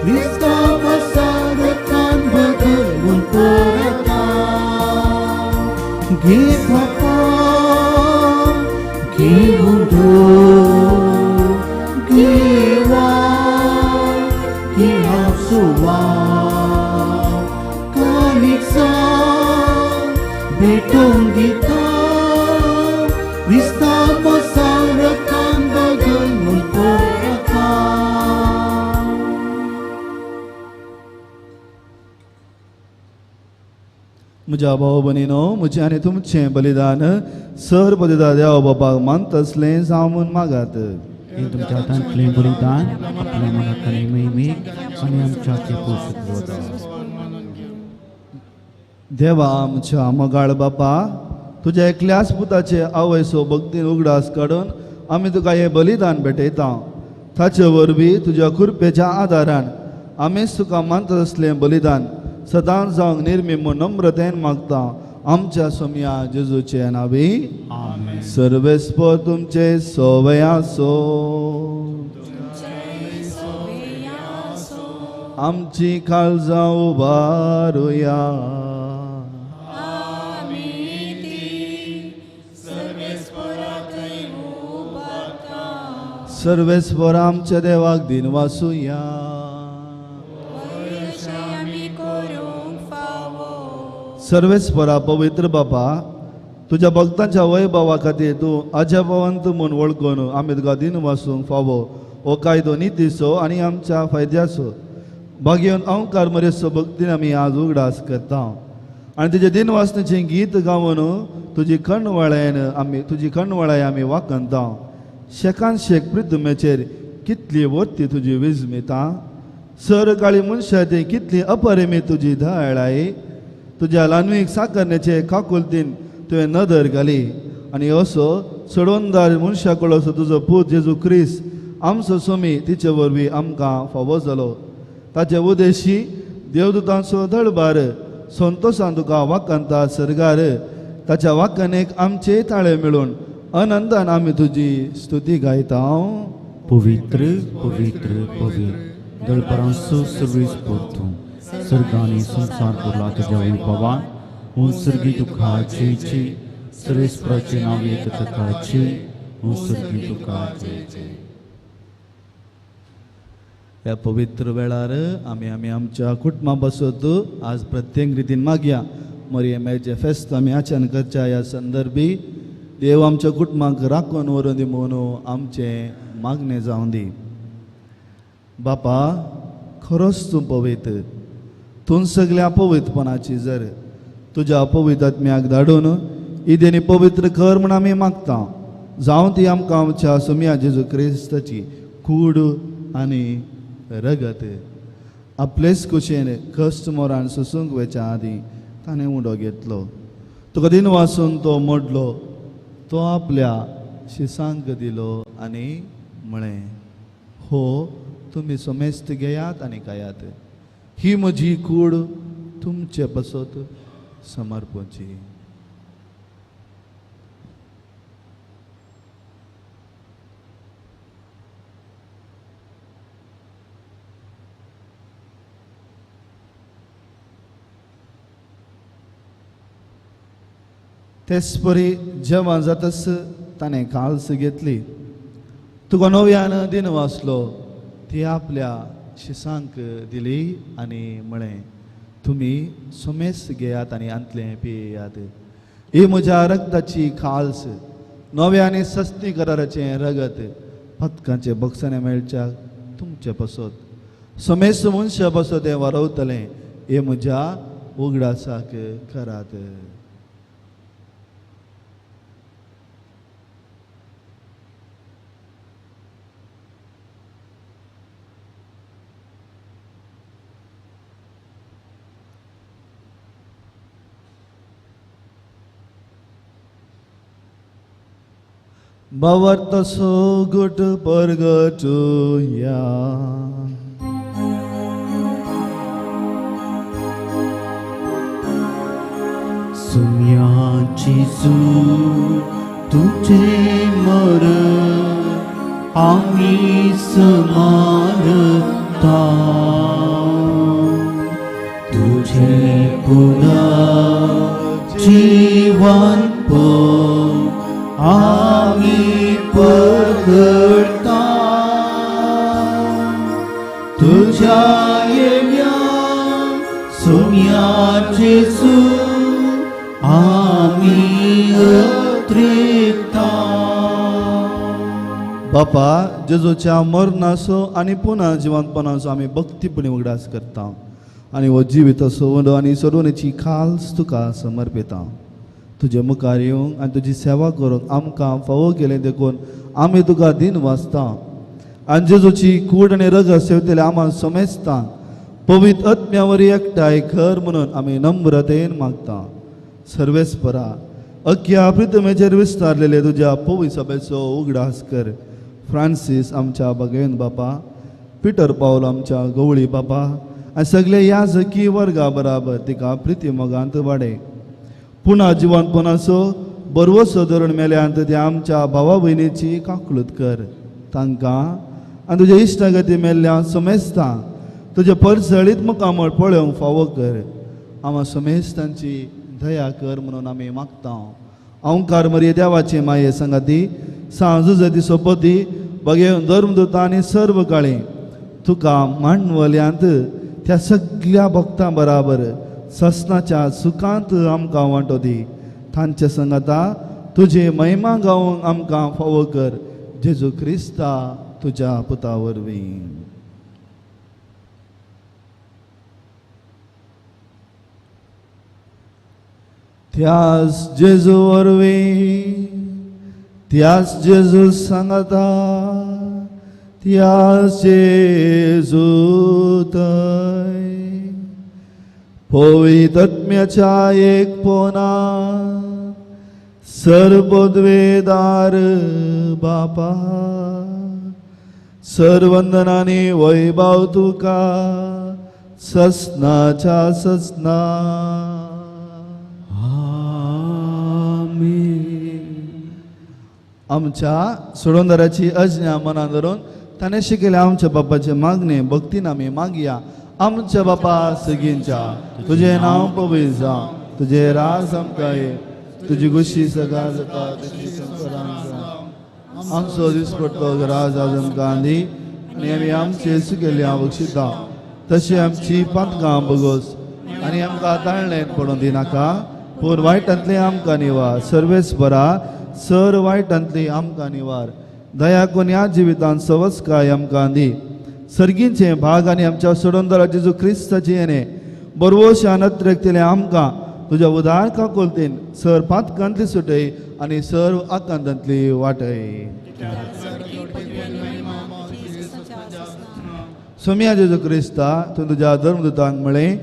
क्रिस्तांव सारकान बदलून परता घे बापा घेऊन घेवा घे हांव कालिक्सां भेटोवन दिता क्रिस्तांव सारकान बदलून परता. म्हज्या भाव भयणीनो, म्हजें आनी तुमचें बलिदान सर बलिदान देवा बाबाक मानतसलें जावं म्हूण मागात. हे तुमच्या हातांतलें बलिदान आपल्या मनाक आनी महिमेक आनी आमच्या पोशक वता. देवा आमच्या मोगाळ बापा, तुज्या एकल्याच पुताचे आवयसो भक्तीन उगडास काडून आमी तुका हें बलिदान भेटयता. ताचे वरवीं तुज्या कृपेच्या आदारान आमीच तुका मानता तसलें बलिदान सदांच जावंक निर्मी म्हूण नम्रतेन मागता आमच्या सोमया जेजूचे नांवी. आमेन. सर्वेस्पर तुमचे सोवय आसो. आमची काळजां उबारुया. सर्वेस्पर आमच्या देवाक दिन वासुया. सर्वेस्परा पवित्र बापा, तुज्या भक्तांच्या वैभवा खातीर तूं अजापवंत म्हूण वळखून आमी तुका दिन वासूंक फावो हो कायदो नितीचो आनी आमच्या फायद्याचो भागेवन अंकार मरेचो भक्तीन आमी आज उगडास करता आनी तुजें दिन वासनेचें गीत गावन तुजी कणवळायेन आमी तुजी कणवळाय आमी वाखणता. शेकान शेक प्रितुमेचेर कितली वरती तुजी विजमिता, सर काळी मनशां ती कितली अपरिमी तुजी दयाळाय. तुज्या ल्हानवीक साकरण्याचे काकुलतीन तुवें नदर घाली आनी असो चडवंदार मनशा कडलो तुजो पूत जेजू क्रिस्त आमचो सोमी तिचे वरवीं आमकां फावो जालो. ताचे उदेशी देवदूतांचो दळबार संतोशान तुका वाखाणता सर्गार. ताच्या वाखाणेक आमचे ताळे मेळून आनंदान आमी तुजी स्तुती गायता. पवित्र पवित्र पवित्र दळबरांचो सर्वेस तूं सर्गानी संवसार भरला तुज्या वैभवान. उत्सर्गी तुका जय जय, सर्वेस्पराचें नांव येता ताका जय, उत्सर्गी तुका जय जय. ह्या पवित्र वेळार आमी आमी आमच्या कुटुंबा बसत आज प्रत्येक रितीन मागया. मरियमाचें फेस्त आमी आचरण करच्या ह्या संदर्भी देव आमच्या कुटुंबाक राखून व्हरून दी म्हणून आमचें मागणें जावं दी. बापा, खरोच तूं पवित्र, तूं सगल्या पवित्रपणाची जर तुज्या पवित्र आत्म्याक धाडून इदेनी पवित्र कर म्हूण आमी मागता. जावं ती आमकां आमच्या सोमया जेजू क्रिस्ताची कूड आनी रगत. आपलेच कुशेन कश्ट मोरान सोसूंक वयच्या आदीं ताणें उडो घेतलो. तुका दिन वासून तो मोडलो, तो आपल्या शिसांक दिलो आनी म्हळें, हो तुमी समेस्त घेयात आनी खायात, ही म्हजी कूड तुमचे पासत समर्पची. तेच परी जेवण जातच ताणें काल्स घेतली, तुका नव्यान दिन वाचलो, ती आपल्या शिसांक दिली आनी म्हळें, तुमी समेस्त घेयात आनी आंतलें पियात, ही म्हज्या रक्ताची खाल्स, नव्या आनी सस्ती कराराचें रगत, पदकांचे बक्षाणे मेळच्या तुमचे पासत समेस्त मनशा पासत हें वारवतलें, हें म्हज्या उगडासाक करात. भावार्थ सोगट परगटुया. सुम्या जेजू तुझे मरण आमी स्मारता तुझे पुनर्जीवनपण आमी परगडता तुझ्या येण्या सोम्या जेजू आमी अत्रिता. बापा, जेजूच्या मरणाचो आनी पुनः जिवंतपणाचो आमी भक्तीपणी उगडास करता आनी हो जिविताचो उंडो आनी सोडवणेची खास तुका समर्पिता. तुजे मुखार येवंक आनी तुजी सेवा करूंक आमकां फावो केलें देखून आमी तुका दिन वाचता आनी जेजूची कूड आनी रगत सेवतले आम्हां समेस्तांक पवित्र आत्म्या वरी एकठांय कर म्हणून आमी नम्रतेन मागता. सर्वेस्परा, अख्ख्या प्रितमेचेर विस्तारलेले तुज्या पवित्र सभेचो उगडास कर. फ्रांसीस आमच्या बगेन बापा, पिटर पावल आमच्या गवळी बापा आनी सगळे ह्या जकी वर्गा बराबर तिका प्रिती मोगांत वाडे. पुणा जिवनपणाचो बरवसो धरून मेल्यांत त्या आमच्या भावा भयणीची काकळूत कर. तांकां आनी तुज्या इश्टागती मेल्ल्या समेस्तां तुजें परजळीत मुखामळ पळोवंक फावो कर. आमा समेस्तांची दया कर म्हणून आमी मागता. ओंकार मरिये देवाची माये संगाती सांजू सोपती बगे धर्मदूत आनी सर्व काळी तुका मांडवल्यांत त्या सगळ्या भक्तां बराबर ससनाच्या सुखांत आमकां वांटो दी. तांचे संगाता तुजी महिमा गावंक आमकां फावो कर. जेजू क्रिस्ता तुज्या पुता वरवीं. त्यास जेजू वरवीं, त्यास जेजू सांगता, त्यास जेजू थंय पवित्र आत्म्याच्या एक पोना सर्वोद्वेदार बापा सर्वंदनानी वैभव तुका ससनाच्या ससना. आमच्या सोडवणदाराची अज्ञा मनान धरून ताणें शिकयलें आमच्या बापाचे मागणे भक्तीन आमी मागया. आमच्या बापा सगींच्या तुजें नांव पवित्र जावं, तुजें राज आमकां ये, तुजी खुशी सगळ्या जाता तशी संवसारांत जावं. आमचो दिसपट्टो राज आज आमकां दी आनी आमी आमचे सुकेल्ल्या बक्षिता तशी आमची पातकां बगोस आनी आमकां ताळणेंत पडून दिनाका, पूण वायटांतलें आमकां निवार. सर्वेस बरा सर वायटांतली आमकां निवार. दया करून ह्या जिवितांत सवस्काय आमकां दी. सर्गींचे भाग आनी आमच्या सोडवणदारा जेजू क्रिस्ताची येणे बरवोश नत्रेकतले आमकां तुज्या उदार काकुळतेन सर पातकांतली सुटय आनी सर्व आकांतांतली वाटय. सोम्या जेजू क्रिस्ता, तूं तुज्या धर्मदूतांक म्हळें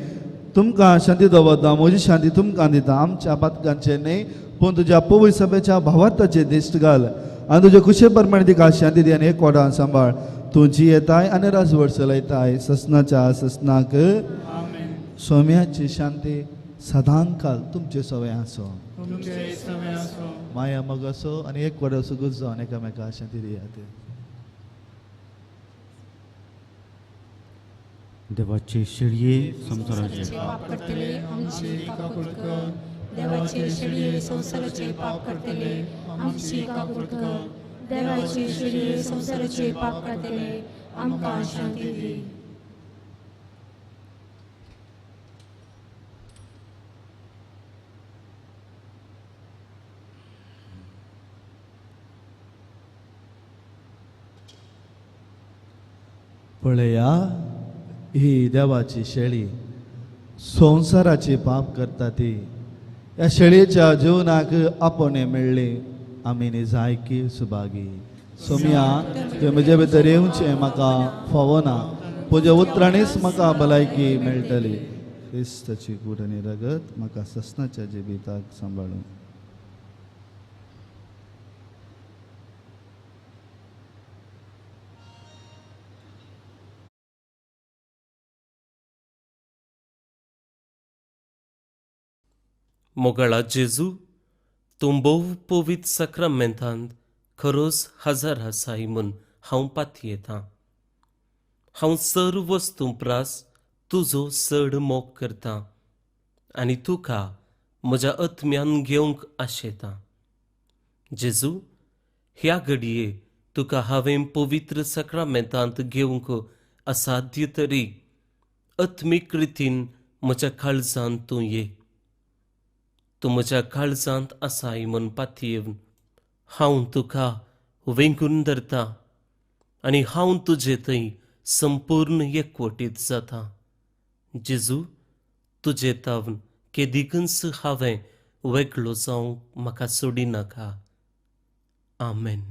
तुमकां शांती दवरता, म्हजी शांती तुमकां दिता. आमच्या पातकांचेर न्हय पूण तुज्या पवित्र सभेच्या भावार्थाचेर दिश्ट घाल आनी तुज्या खुशे प्रमाणे तिका शांती दी आनी एक वाडान सांबाळ. तूं जियेताय आनी राजवट चलयताय ससनाच्या ससनाक. सोम्याची शांती सदांकाल तुमचे सवय आसो. माया मग असो आनी एक वाडो सुगूत जावन एकामेका शांती दियात. देवाचे शेळये संवसाराचे पाप करतले आमची काकूळ कर. देवाचे शेळये संवसाराचे पाप करतले आमची काकूळ कर. देवाचे शेळये संवसाराचे पाप करतले आमकां शांती दी. पळया ही देवाची शेळी संवसाराची पाप करता ती. ह्या शेळयेच्या जिवनाक आपोवणें मेळ्ळें आमी निजायकी सुभागी. सोम्या, तुवें म्हजे भितर येवचें म्हाका फावना, पूण उतरांनीच म्हाका भलायकी मेळटली. क्रिस्ताची कूड आनी रगत म्हाका ससनाच्या जिविताक सांबाळून. मोगाळा जेजू, तूं भोव पवित्र साक्रामेंतांत खरोच हजर आसाय म्हूण हांव पातयेतां. हांव सर्व वस्तूं प्रास तुजो चड मोग करतां आनी तुका म्हज्या आत्म्यान घेवंक आशेतां. जेजू, ह्या घडये तुका हांवें पवित्र साक्रामेंतांत घेवंक असाध्य तरी आत्मीक रितीन म्हज्या काळजांत तूं ये. तूं म्हज्या काळजांत आसाय म्हूण पातयेवन हांव तुका वेंगून धरता आनी हांव तुजे थंय संपूर्ण एकवटीत जाता. जेजू, तुजे तावन केदिकूच हांवें वेगळो जावंक म्हाका सोडिनाका. आमेन.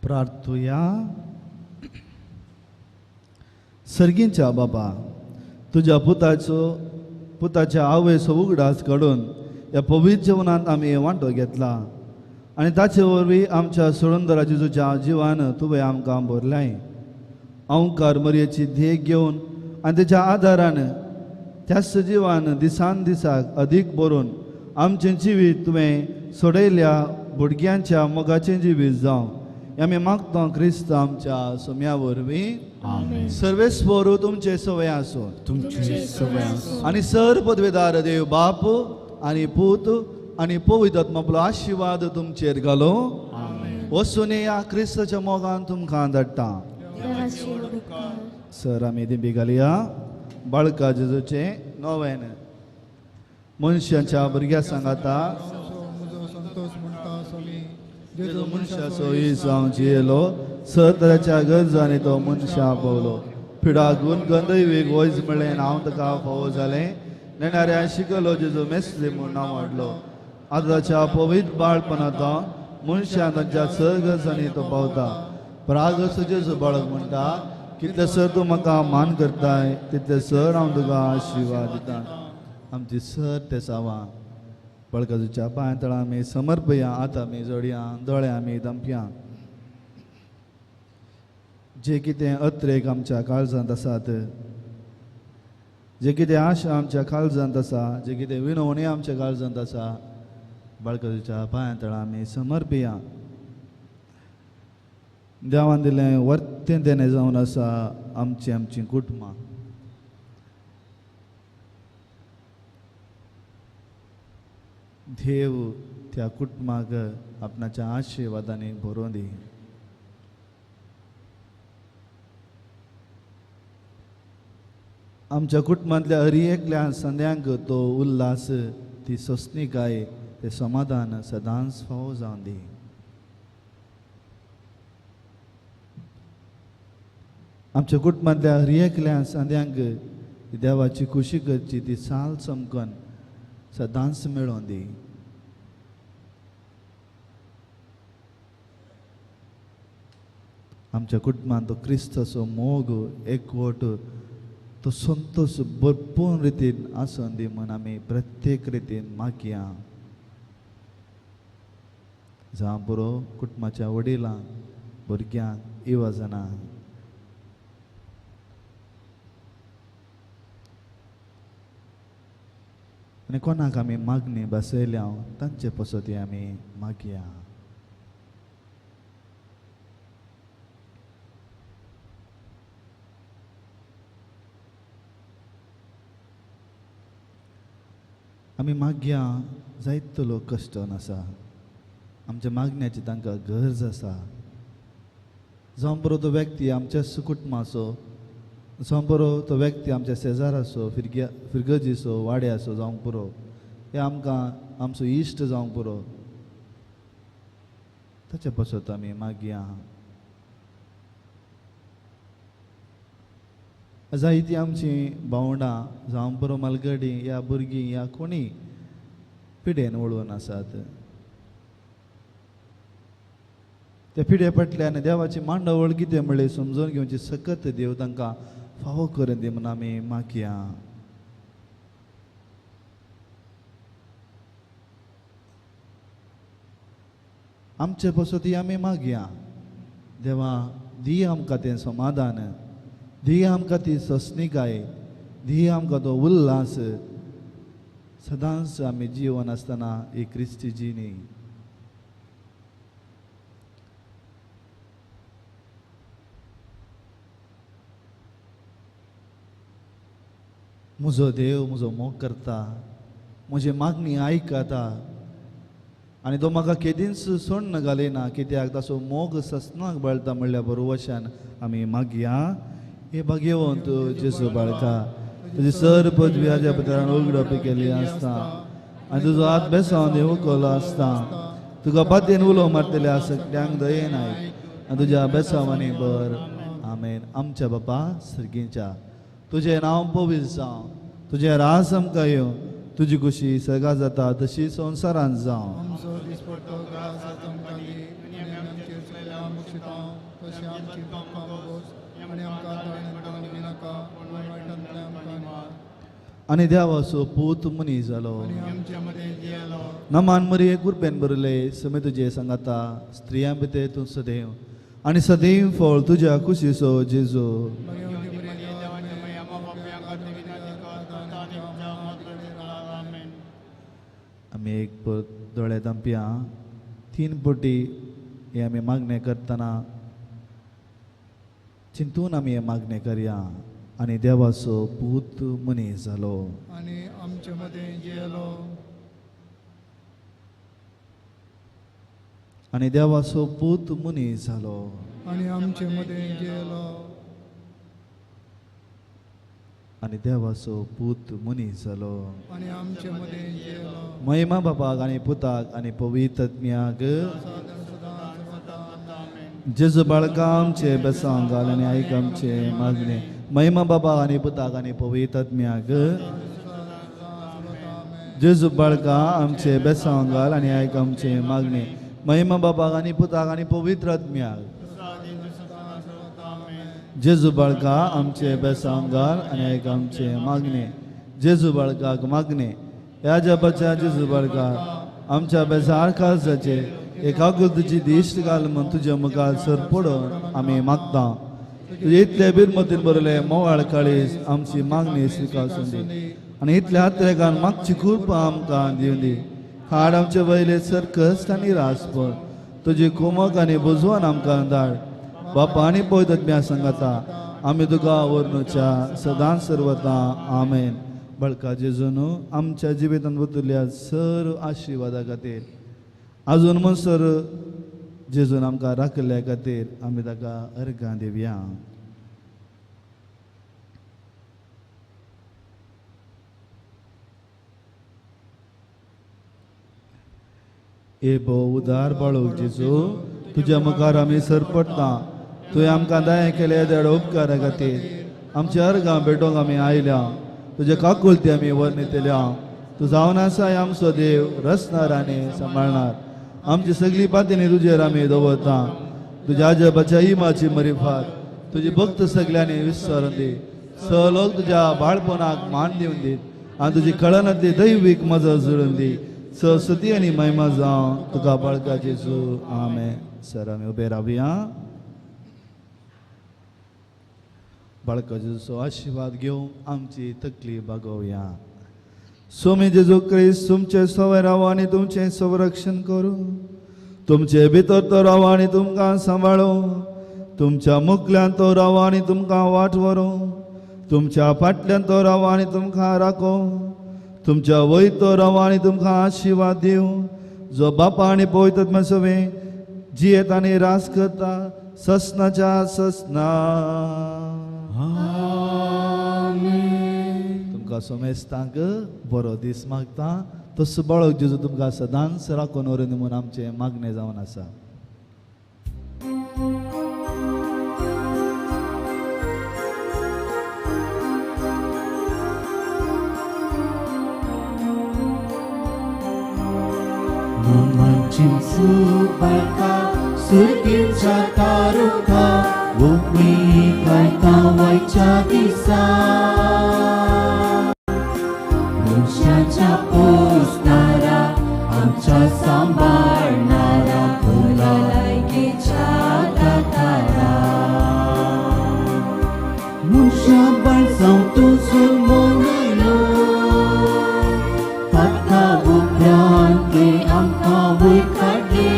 प्रार्थुया. सर्गींच्या बाबा, तुज्या पुताच्या आवयचो उगडास काडून ह्या पवित्र जेवणांत आमी वांटो घेतला आनी ताचे वरवीं आमच्या सोडंदरा जेजूच्या जिवान तुवें आमकां भरलाय. अंकार मरयेची देख घेवन आनी तेच्या आदारान त्याच जिवान दिसान दिसाक अदीक भरून आमचें जिवीत तुवें सोडयल्या भुरग्यांच्या मोगाचें जिवीत जावं आमी मागता क्रिस्त आमच्या सोम्या वरवीं. सर्वेस्पोरू तुमचे सवय आसूं आनी सर पदवेदार देव बाप आनी पूत आनी पवित्र आत्मो आशिर्वाद तुमचेर घालो. वचून या क्रिस्ताच्या मोगान तुमकां धाडटा. सर आमी दिंबी घालया. बाळका जेजूचें नवेन मनशाच्या भुरग्या सांगाता जेजू मनशाचो जावं जियेलो, सर तराच्या गरजांनी तो मनशा पावलो. पिडागून गंदैवीक वयज म्हळ्ळें हांव ताका फावो जालें. नेणाऱ्या शिकलो जेजू मेस्त्री म्हूण नांव हाडलो. आतांच्या पवित्र बाळपणांत मनशान तांच्या सर गरजांनी तो पावता. परागस जेजू बाळक म्हणटा, कितले सर तूं म्हाका मान करताय तितले सर हांव तुका आशिर्वाद दिता. आमची सर ते सावां बळकाजूच्या पांय तळा आमी समर्पया. आतां आमी जोडया, दोळे आमी दमप्या. जे कितें अत्रेक आमच्या काळजांत आसात जे कितें आशा आमच्या काळजांत आसा, जे कितें विनवणी आमच्या काळजांत आसा, बाळकाच्या पांयां तळा आमी समर्पिया. देवान दिलें वर्तें देणें जावन आसा आमची आमचीं कुटुंबां. देव त्या कुटुंबाक आपणाच्या आशिर्वादांनी भरोवन दी. आमच्या कुटुंबांतल्या हर एकल्या संद्यांक तो उल्हास, ती सोंसणीकाय, तें समाधान सदांच फावो जावन दी. आमच्या कुटुंबांतल्या हर एकल्या संद्यांक देवाची खुशी करची ती साल चमकन सदांच मेळोवन दी. आमच्या कुटुंबांत तो क्रिस्ताचो मोग, एकवट, तो संतोश भरपूर रितीन आसून दी म्हूण आमी प्रत्येक रितीन मागया. जावं पुरो कुटुंबाच्या वडिलांक, भुरग्यांक, इवाजनांक. आनी कोणाक आमी मागणी बसयल्या तांचे पसती आमी मागया. आमी मागया जायतो लोक कश्टन आसा, आमच्या मागण्याची तांकां गरज आसा. जावं बरो तो व्यक्ती आमच्या कुटुंबाचो, जावं बरो तो व्यक्ती आमच्या शेजाराचो, फिरगजीचो, वाड्याचो जावंक पुरो, हे आमकां आमचो इश्ट जावंक पुरो, ताचे पासत आमी मागया. जायतीं आमचीं भावंडां, जावं बरो मालगडी या भुरगीं या कोणी पिडेन वळून आसात. त्या पिडे फाटल्यान देवाची मांडावळ कितें म्हणलें समजून घेवची सकत देव तांकां फावो करून दी म्हूण आमी मागया. आमचे पासत आमी मागया, देवा दी आमकां तें समाधान, दी आमकां ती सोंसणीकाय, दी आमकां तो उल्हास. सदांच आमी जिवन आसतना ही क्रिस्ती जिणी. म्हजो देव म्हजो मोग करता, म्हजी मागणी आयकता आनी तो म्हाका केदींच सोडून घालिना, कित्याक ताचो मोग ससनाक बळटा म्हणल्यार बरोवशान आमी मागया. हे भाग्यवंत जेजू बाळका, तुजी सर पदवी हाज्या पत्रान उगडपी केली आसता आनी तुजो हात बेसावन देव उखलो आसता. तुका पातयेन उलो मारतले सगळ्यांक दयेन आयक आनी तुज्या बेसावांनी बर. आमेन. आमच्या बापा सर्गीच्या, तुजें नांव पवित्र जावं, तुजें राज आमकां येवं, तुजी खुशी सगळ्या जाता तशी संवसारांत जावं. आमचो दिसपट्टो घास आज आमकां दी आनी आमी आमचेर चुकल्या मुक्षितांव तशें आमची पापां बोस आनी आमकां ताळ्यांत दिनाका पूण वायटांतल्यान आमकां निवार. आनी देवाचो पूत मनीस जालो आनी आमचे मदें जियेलो. नमान मरिये कृपेन भरले, समे तुजे सांगाता, स्त्रियां भितर तूं सदैव आनी सदैव फळ तुज्या खुशीचो जेजू. आमी एक दोळे धांपया. 3 पटी हे आमी मागणें करतना चिंतून आमी हें मागणें करया. आनी देवाचो पूत मनीस जालो आनी आमचे मदें जियेलो. आनी देवाचो पूत मनीस जालो आनी आमचे मदें जियेलो. आनी देवाचो पूत मनीस जालो आनी आमचे मदें जियेलो. महिमा बापाक आनी पुताक आनी पवित्र आत्म्याक. जेजू बाळका आमचे बेसांव घाल आनी आयक आमचे मागणे. महिमा बाबा आनी पुताक आनी पवित्र आत्म्याक. जेजू बाळका आमचे बेसांव घाल आनी आयक आमचे मागणे. महिमा बाबाक आनी पुताक आनी पवित्र आत्म्याक. जेजू बाळका आमचे बेसांव घाल आनी आयक आमचे मागणे. जेजू बाळकाक मागणे. ह्या जपाच्या जेजू बाळका आमच्या बेजार काळजाचे एका तुजी दिश्ट घाल म्हूण तुज्या मुखार सर पडून आमी मागता. तुजे इतले बिरमतीन बरले मोवाळ काळीज आमची मागणी स्विकारून दी आनी इतल्या हातरेगान मागची कृपा आमकां दिवन दी. हाड आमचे वयले सर कश्ट आनी रासपण तुजी कुमक आनी बुजवान आमकां धाड. बापा आनी पवित्र सांगाता आमी तुका वर्णुच्या सदांच सर्वता. आमेन. बळका जेजून आमच्या जिवितांत बदलल्या सर्व आशिर्वादा खातीर आजून म्हणसर जेजून आमकां राखिल्ल्या खातीर आमी ताका अर्घां दिवया. ए भोव उदार बाळूक जेजू, तुज्या मुखार आमी सरपडटा. तुवें आमकां दया केल्या देड उपकारा खातीर आमच्या अर्घां भेटोवंक आमी आयल्या. तुज्या काकुलती आमी वर्णितल्या. तूं जावन आसा आमचो देव, रचणार आनी सांबाळणार. आमची सगळी पातीनी तुजेर आमी दवरता. तुज्या आजोबाच्या इमाची मरिफात तुजी भक्त सगळ्यांनी विसरून दी. लोक तुज्या बाळपणाक मान दिवन दीत आनी तुजी कळनांतली दैवीक मजा जुळून दी. सरस्वती आनी महिमा जावं तुका बाळका जेजू. आमेन. सर आमी उबे रावया. बाळका जेजूचो आशिर्वाद घेवन आमची तकली बागोवया. स्वामी जेजू क्रिस्त तुमचे सवय राव आनी तुमचें संरक्षण करूं. तुमचे भितर तो राव आनी तुमकां सांबाळूं. तुमच्या मुखल्यान तो राव आनी तुमकां वाट व्हरूं. तुमच्या फाटल्यान तो राव आनी तुमकां राखूं. तुमच्या वयर तो राव आनी तुमकां आशिर्वाद दिवं. जो बापा आनी पवित्र आत्मा सवें जियेत आनी रास करता ससनाच्या ससना. तुमकां सोमेस्तांक बरो दीस मागता. तसो बाळक जेजू तुमकां सदांच राखून व्हरून म्हूण आमचें मागणें जावन आसा. बाळका सुर्गीच्या तारुका उकळी गायता वयच्या दिसा मनशाच्या पोसणारा आमच्या सांबाळणारा भलायकेच्या दातारा. मनशा बाळजांव तूं जल्मून आयलो पातका उपरांत आमकां वयर काडले.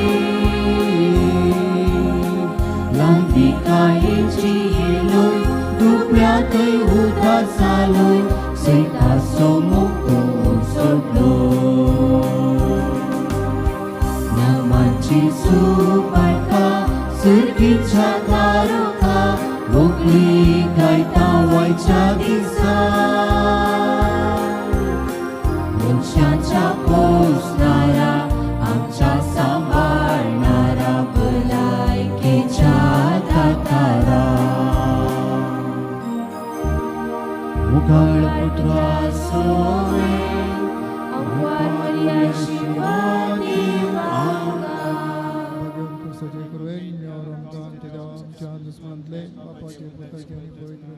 ल्हानविकायेची येलोय दुबळ्यांतय उदार जालोय सैताचो मुकून सोडलो. नामाची सुबाळका सुर्गीच्या तारुका उकळी गायता वयच्या दिसा मनशाच्या पोसणारा आमच्या सांबाळणारा भलायकेच्या दातारा. मुखाळ पुत्रा सोवे क्रिस्ताचे कृपेन आमच्या दुस्मनांतले बापाचे पुताचे आनी पवित्र.